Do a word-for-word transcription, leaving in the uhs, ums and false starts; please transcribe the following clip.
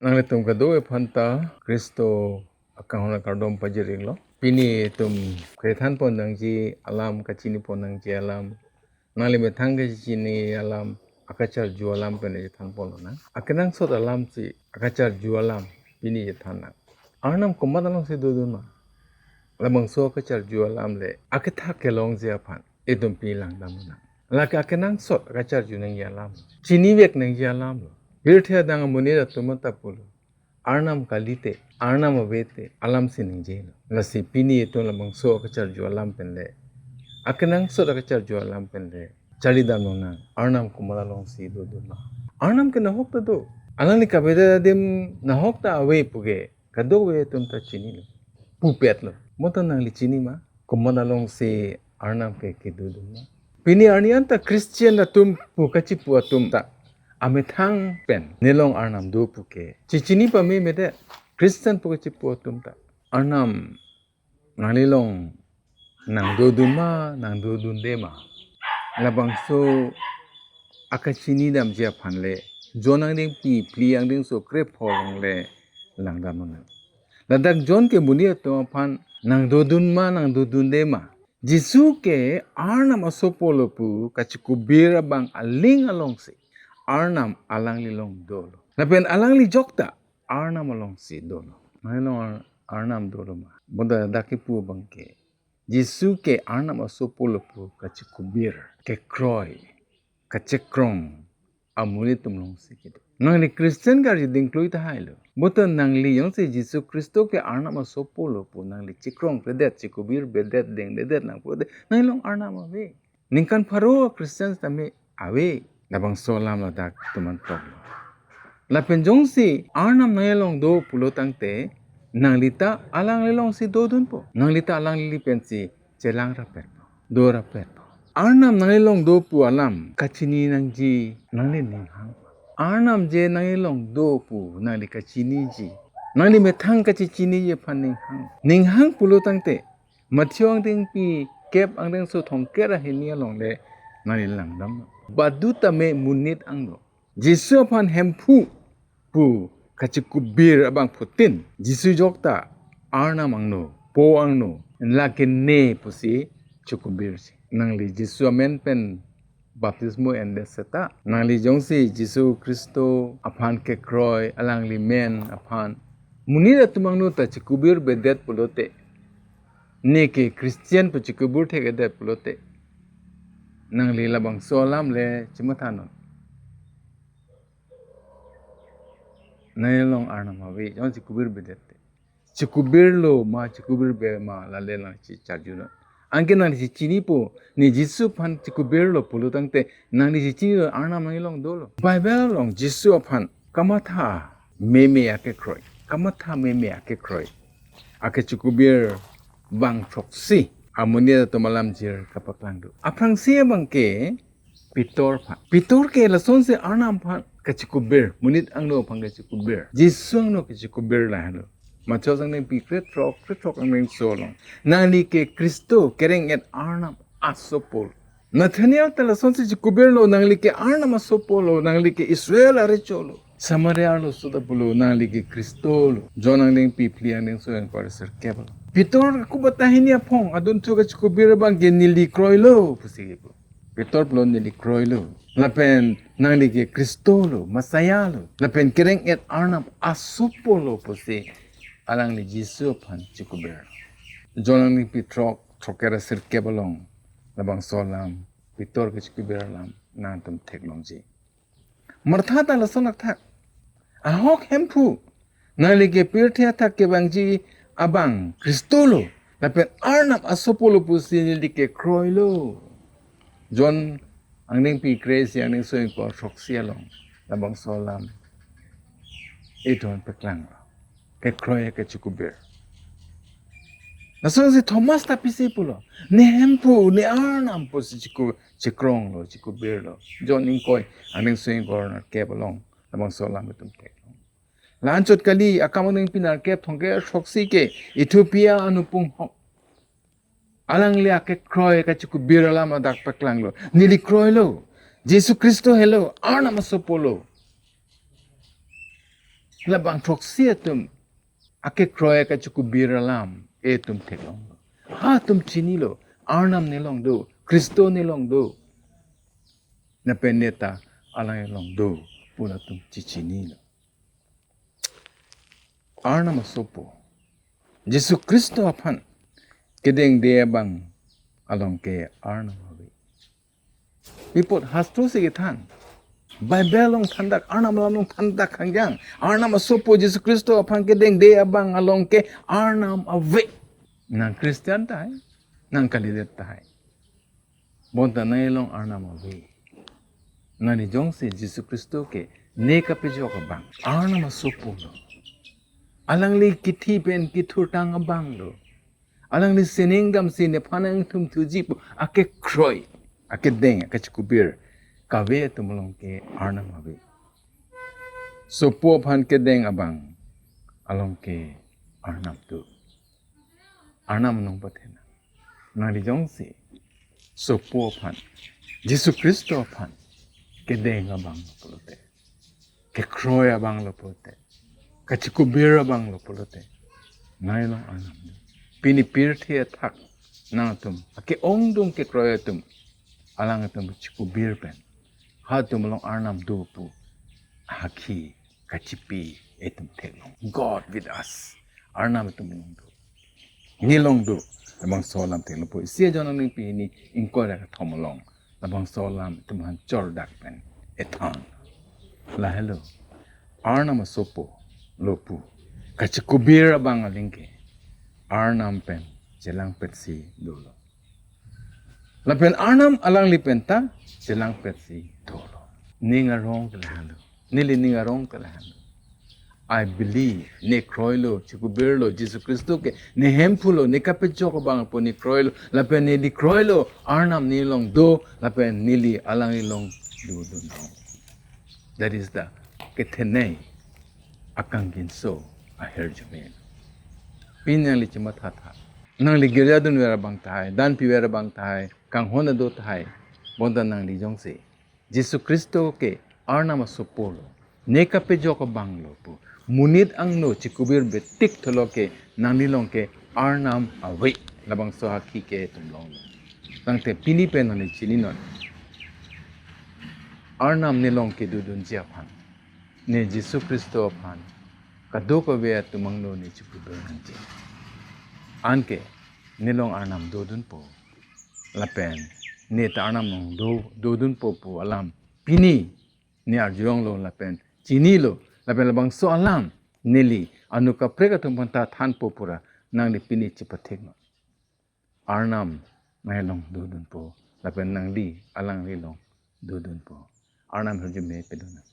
Nanglitum kadokave aphanta Khristo akangho akardom pajir-iklo. Pini itum kethanpon nangji alam, kachinipon nangji alam, nangli methang kachini alam, akacharju alam pen chethanpon lonang. Akenangsot alamsi akacharju alam pini chethan nang. Arnam komat alongsi dodun ma? Labangso akacharju alam le akethak kelongji aphan itum pini langdam nang. Lake akenangsot akacharju nangji alam, chinivek nangji alam lo. Pirthe adang amonit atum ta pulo, Arnam kalite, Arnam avete alamsi ningjelo. Lasi pini itum labangso akacharju alam pen le, akenangsot akacharju alam pen le charlidam lonang. Arnam komat alongsi dodun ma? Arnam ke nahok ta do. Alangli kavedet adim nahok ta ave puke kadokave atum ta chinilo, pupetlo. Bonta nangli chini ma, komat alongsi Arnam ke kedodun ma? Pini arni anta Christian atum pu kachipu atum ta amethang pen nelong Arnam do puke chechini pamemedet. Christian pu kachipu atum ta Arnam nanglilong nangdodun ma, nangdodunde ma? Labangso akachinidamji aphan le John angdengpi phli angdengso krepho along le langdam nang. Ladak John ke monit atum aphan nangdodun ma, nangdodunde ma? Jisu ke Arnam asopo lo pu kachikubir abang aling alongsi Arnam alanglilong dolo. Lapen alangli jokta Arnam alongsi dolo. Nanglilong Ar-, Arnam dolo ma? Bonta dak kipu abang ke Jisu ke Arnam asopo lo pu kachikubir, kekroi, kachekrong amonit atum alongsi kedo. Nangli Christian karju dingklui tahai lo. Bonta nangli jongsi Jisu Khristo ke Arnam asopo lo pu nangli chekrongkledet, chikubirbedet, dengledet nang pulote nanglilong Arnam ave. Ningkan pharo Christian tame ave. Labangso alam ladak tuman toklo. Lapen jongsi Arnam nanglilong do pulo tangte, nangli ta alanglilongsi dodunpo. Nangli ta alangli pensi chelang rapetpo, do rapetpo. Arnam nanglilong do pu alam kachini nangji nangli ninghang. Arnam je nanglilong do pu nangli kachiniji, nangli methang kachechiniji aphan ninghang. Ninghang pulo tangte, Matthew angdengpi kep angdengso thomkep ra hini along le nangli langdam. Badu tame monit angno Jisu aphan Hemphu pu kachikubir abangphutin, Jisu jokta Arnam angno, Po angno, lake ne pusi chikubirji. Nangli Jisu amen pen baptismo endet seta, nangli jongsi Jisu Khristo aphan kekroi, alangli men aphan monit atum angno ta chikubirbedet pulote, neke Christian pu chikubir thekthe pulote, nangli labangso alam le chimathanon. Nanglilong Arnam ave, jong chikubirbedet te. Chikubirlo ma, chikubirbe ma, lale nangli checharjunon. Anke nangli chinipo, ne Jisu aphan chikubirlo pulo tangte, nangli chechinilo Arnam nanglilong dolo. Bible along Jisu aphan kamatha meme akekroi, kamatha meme akekroi, akechikubir abang throksi amonit atum alamjir kapaklang do. Aphrangsi abang ke Pitor aphan. Pitor ke lasonsi Arnam aphan kachikubir, monit angno aphan kachikubir, Jisu angno kachikubir lahelo. Matthew angdengpi krethrok, krethrok angdengso along, nangli ke Khristo, kereng-et Arnam asopo lo. Nathaniel ta lasonsi chikubirlo, nangli ke Arnam asopo lo, nangli ke Israel arecho lo. Samaria arloso ta pulo, nangli ke Khristo lo. John angdengpi phli angdengso ingkoi ra sirkep lo. Pitor kubata hini aphong adunthu kachikubir abang ke neli kroilo pusi kepu. Pitor pulo neli kroilo. Lapen nangli ke Khristo lo, Messiah lo. Lapen kereng-et Arnam asopo lo pusi alangli Jisu aphan chikubir. John angdengpi throk, throkkep ra sirkep along, labangso alam, Pitor kachikubir alam nangtum theklongji. Martha ta lason athak. Ahok Hemphu, nangli ke pirthe athak kevangji abang Khristo lo, lapen Arnam asopo lo pusi neli ke kroilo. John angdengpi kre-isi angdengso ingkoi ra throksi along, labangso alam itum paklanglo. Kekroi kachikubir. Lasonsi Thomas ta pisi pulo, ne Hemphu, ne Arnam pusi chiku-, chikronglo, chikubirlo. John ingkoi angdengso ingkoi ra nerkep along, labangso alam itum theklong. La-anchot kali, akam angdengpi nerkep, thomkep ra throksi ke Ethiopia anupung ahok, alangli akekroi kachikubir alam ladak paklanglo. Neli kroilo. Jisu Khristo helo, Arnam asopo lo. Labang throksi atum akekroi kachikubir alam etum theklonglo. Ha atum chinilo, Arnam nelong do, Khristo nelong do. Lapen neta alanglong do pu latum chichinilo. Arnam asopo Jisu Khristo aphan kedengde abang along ke Arnam ave. Pi apot hastro si kethan, Bible along thandak, Arnam along thandak hangyang. Arnam asopo Jisu Khristo aphan kedengde abang along ke Arnam ave. Nang Christian tahai, nang kalidet tahai, bonta nanglong Arnam ave. Nangli jongsi Jisu Khristo ke ne kapejok abang, Arnam asopo lo. Alangli kithi pen kethurtang abang lo. Alangli sining damsi nephan nangthumthuji pu akekroi, akedeng, akachikubir kave atum along ke Arnam ave. Sopo aphan kedeng abang along ke Arnam do. Arnam nangpathenang. Nangli jongsi sopo aphan, Jisu Khristo aphan kedeng abang lo pulote, kekroi abang lo pulote, kachikubir abang lo pulote, nanglong Arnam do. Pini pirthe athak nangtum ake-ongdung kekroi atum, alangtum chikubir pen ha atum along Arnam do pu hakhi kachipi etum theklong. God with us. Arnam atum along do, nelong do. Labangso alam theklongpo. Isi ajon nangpi hini ingkoi ra kethom along labangso alam itum aphan chordak pen ethan. Lahelo, Arnam asopo lo pu kachikubir abang aling ke Arnam pen chelangpetsi dolo. Lapen Arnam alangli pen ta chelangpetsi dolo. Ning arong ke lahelo. Neli ning arong ke lahelo. I believe, ne kroilo, chikubirlo, Jisu Khristo ke ne Hemphu lo, ne kapejok abang pu ne kroilo, lapen neli kroilo, Arnam nelong do, lapen neli alanglong dodun long. That is the kethenei akangkinso ahirjume. Pini nangli chimathatha, nangli girja dunver abang tahai, dan piver abang tahai, kanghon ado tahai, bonta nangli jongsi Jisu Khristo ke Arnam asopo lo, ne kapejok abang lo pu monit angno chikubir betik tholo ke nanglilong ke Arnam ave, labangso hakhi ke etum longlo. Tangte pini pen nangli chininon, Arnam nelong kedodunji aphan, ne Jisu Khristo aphan kadokave atum angno ne chikubir nangji. Anke nelong Arnam dodunpo, lapen ne ta Arnam along do, dodunpo pu alam pini ne arjulonglo lapen chinilo, lapen labangso alam neli anu kaprek atum aphan ta thanpo pura nangli pini chipatheknon. Arnam nanglong dodunpo, lapen nangli alanglilong dodunpo. Arnam ahirjume pedonang.